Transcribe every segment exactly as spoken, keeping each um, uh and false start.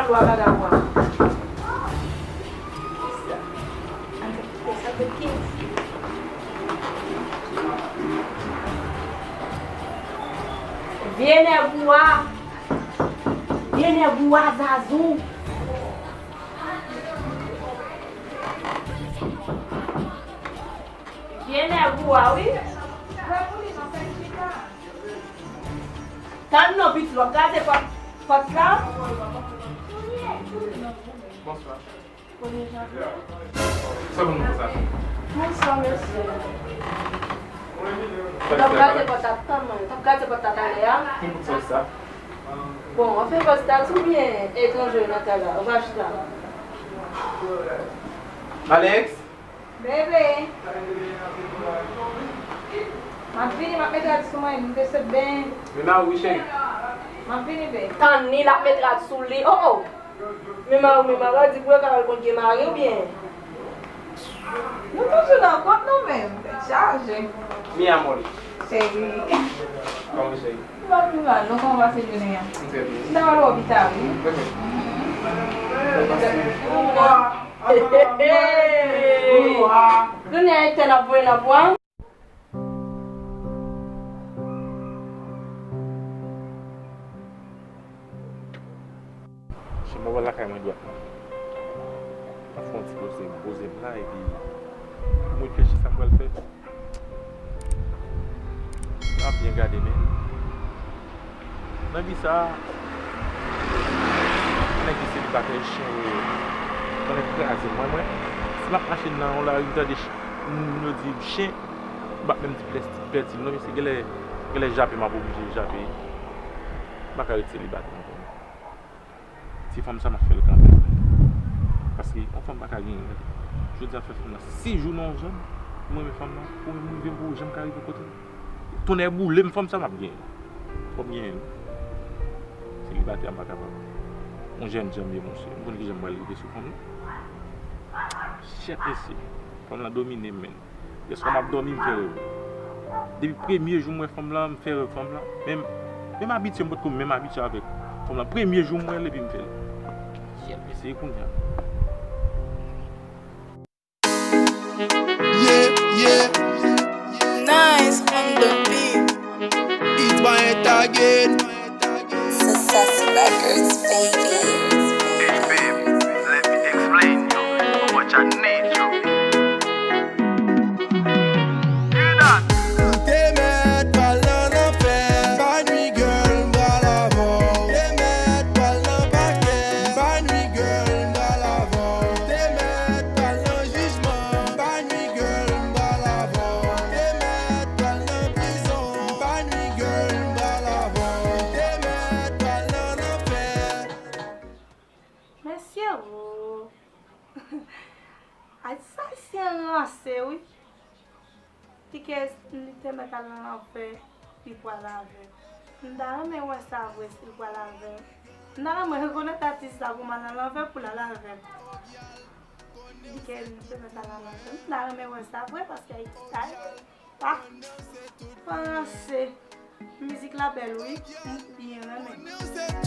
Lwa vagabon. Vye nèg ou a. Vye nèg ou a, Zazou. Vye nèg ou a, wi. Tann non, pitit, w ap kraze pòt, pòt la. Bonswa. Premye janvye. Sa pou nou konsa? Bonswa, mesye. W ap kraze pòt la, tann mwen. W ap kraze pòt la talè a. Ki kout sòs sa? Bon, w ap fè pòz ta tou byen etranje nan kay la. W ap achte la. Alex? Bebe. M ap vini, m ap met rad sou mwen, m te sot benyen. Men mari w wi, cheri. M ap vini, bebe. Tann li, l ap met rad sou li. Oh, oh. Men mari w, men mari w, di pou yo ka al konn gen mari w byen. Nou toujou nan kont nou menm, tèt chaje. Mi amor. Cheri. Kòman cheri? M ap viv a nou, kòman w pase jounen an? M trè byen. M ta pral wè w pita, wi. Ok. Kounye a, etèn ap voye nan bwa. Chen mwen wè lakay mwen dwat mwen. M ap fè yon ti poze, poze m la, epi m reflechi sa m pral fè. M ap byen gade, men nan vi sa a, nèg ki selibatè, chen yo, konnen kraze mwen, mwen. Si m ap mache nan yon lari, m tande ch-, moun yo di m chen, m p ap menm di pèti, pèti non, mesye, genlè, genlè jape m ap oblije jape. M pa ka ret selibatè ankò. Ti fanm sa m ap fè l kanpe. Paske yon fanm pa ka genyen. Jodi a fè fanm nan sis jou nan yon zòn. Mwen menm fanm nan, ou menm ou rive pou ou janm ka rive kote m. Tonnè boule m, fanm sa m ap genyen. Fò m genyen l. Selibatè a m pa kapab. Yon jèn jan m ye, monchè. M konn kijan m pral rive sou fanm nan. Chèt mesye. Fanm nan domine m, menn. Lèswa m ap dòmi, m fè rèv. Depi premye jou m wè fanm lan, m fè rèv fanm lan. Menm, menm abitye, m potko menm abitye avèk fanm lan. Premye jou m wè l, epi m fè l. Jèt mesye kounye a. Yeah, yeah. Nice on the beat. It's my head again. Success Records, baby. Hey, babe, let me explain you what I need you. Hear that? Ou te mèt pral nan lanfè, pa nwi, girl, m pral avè w. Ou te mèt pral nan pakè, pa nwi, girl, m pral avè w. Ou te mèt pral nan jijman, pa nwi, girl, m pral avè w. Ou te mèt pral nan prizon, pa nwi, girl, m pral avè w. Ou te mèt pral nan lanfè. Mesye, o! Ay, sa ayisyen ranse, wi. Di ke li te mèt al nan lanfè, li pral avè m. M ta renmen wè sa vre si l pral avè m. M ta renmen rekonèt atis la pou m al nan lanfè pou l al avè m. Di ke li te mèt al nan lanfè. M ta renmen wè sa vre paske Ayiti, ay, pa, pa ranse. Mizik la bèl, wi. M byen renmen.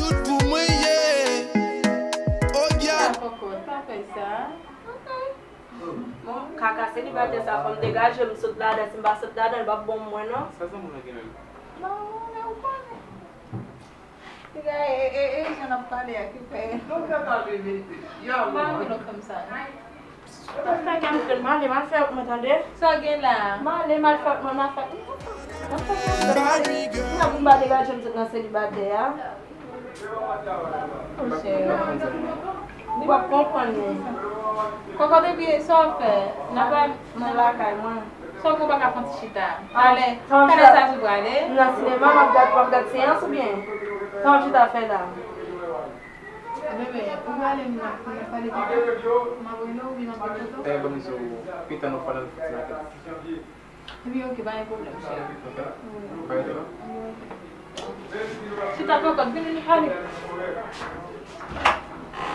Tout pou mwen ye. Ogya. Sa kòkòt, pa fè sa. Bon, kaka selibatè sa, fò m degaje m sot ladan, si m pa sot ladan, li p ap bon mwen, non. Sa zanmi w nan gen menm? Non, men ou konnen. Piga, e, e, e, jan n ap pale a ki fè. Non, kaka bebe. Ya, m pa renmen lòt fanm sa, non. Pastè Camden, m ale, m al fè wout mwen, tande. Sa w gen la? M ale, m al fè wout mwen, m al fè, m al fè wout mwen. Kounya pou m pa degaje m sot nan selibatè a. Monchè. Ou p ap konprann, men. Kòkòt, epi sa w ap fè? N ap al nan lakay mwen. Sa w gen, w pa ka fè yon ti chita? Talè, talè sa tou prale. M nan sinema, m ap gad, w ap gad seyans oubyen? Sa w ap chita fè la? Bebe, ou prale, m ap, m ap pale pita. M ap rele w, vin anpil foto. Dayè, ban m di w, pita nou pral nan ti makèt. Epi, ok, pa gen pwoblèm, cheri. Ok. Wi. Pa gen pwoblèm. Wi, ok. Chita kòkòt, vini nou pale.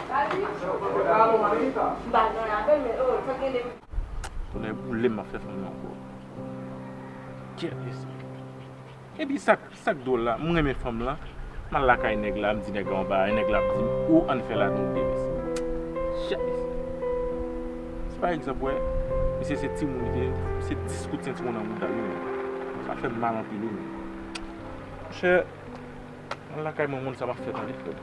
M pa gen apèl, men, oh, sa gen de. Tonnè boule m ap fè fanm nan ankò. Kèt mesye. Epi sa k, sa k dwòl la, m renmen fanm lan. M al lakay nèg la, m di nèg la yon bagay, nèg la ap di m, o, ann fè la nou de, mesye. Chak mesye. Si pa egzanp, wè, misye se timoun li te ye, se dis kout sentiwon nan mouda l, wi, men. Sa fè m mal anpil, wi, men. Monchè, al lakay mwen, moun sa m ap fè tande, frè m.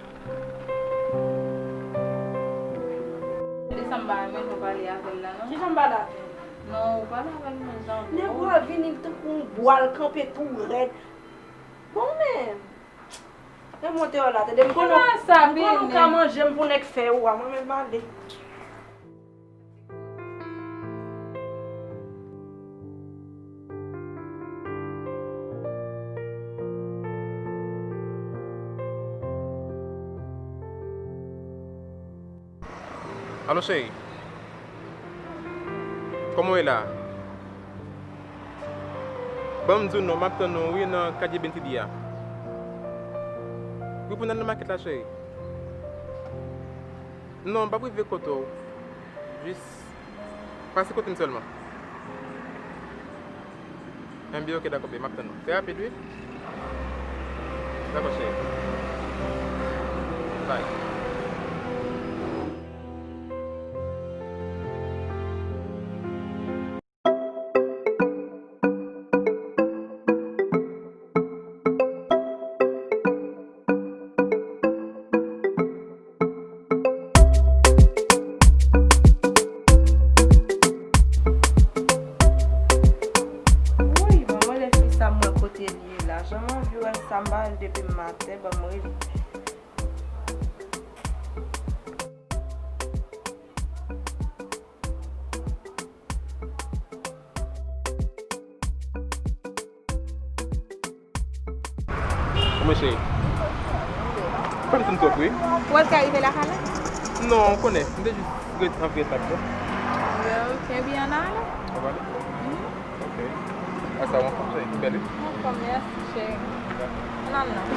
Desanm pa renmen jan w pale avè l la, non. Kijan m pale avè l? Non, ou pale avè l, non, jan. Nèg ou a vini tankou yon bwa, l kanpe tou rèd. Bon, men. Remonte w la, tande. M konnen, m konnen w ka manje m pou nèg fè ou a, mwen menm m ale. Alo, cheri. Kòman w ye la? Ban m di w non, m ap tann ou wi nan Kadye Bentidi a. Wi, pou n al nan makèt la, cheri. Non, m p ap rive kote w. Jis pase kote m sèlman. Enben, ok, dakò, bebe, m ap tann ou. Trè rapid, wi. Dakò, cheri. Bye. Wouy, ban m rele fi sa m wè kote l ye la. Jan m anvi wè sa, m pa wè l depi maten, ban m rele. Kòman cheri? Fè m tann twòp, wi. Ou wè l ka rive lakay la? Non, ou konnen, m te jis ret anvi ret la, non. Anben, ok, byen, ann ale. Ann ale? Mhm. Ok. A sa, w anfòm, cheri? Ou bèl, wi. Anfòm, mèsi, cheri. Ann al non.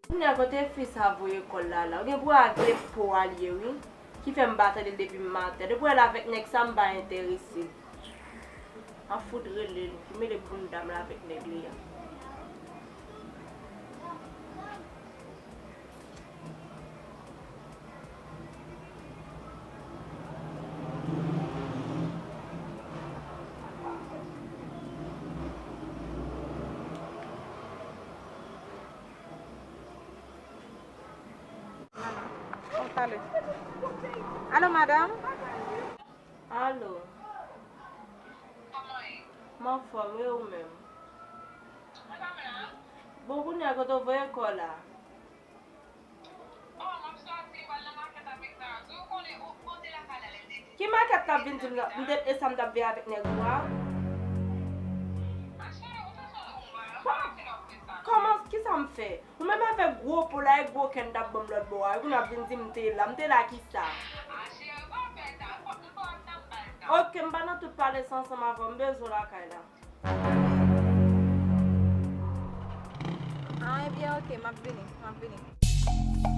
Kounye a kote fi sa voye kò l la la? Ou gen pou al gen po a l ye, wi. Ki fè m pa tande l depi maten. Depi w wè l avèk nèg sa, m pa enterese. Map fout rele l, pou mele bounda m la avèk nèg li a. Alo, madanm? Alo. M anfòm, e ou menm? Bon, kounye a kote w voye kò la? Ki makèt l ap vin di m nan? M te, e sa m t ap veye avèk nèg ou a? Kòman, kisa m fè? Ou menm avèk gwo po la, e gwo kè n t ap ban m lòt bò a, epi n ap vin di m te la. M te la kisa? Ok, m pa nan tout pale sa ansanm avè w, m bezwen w lakay la. Ah, ebyen, ok, m ap vini, m ap vini.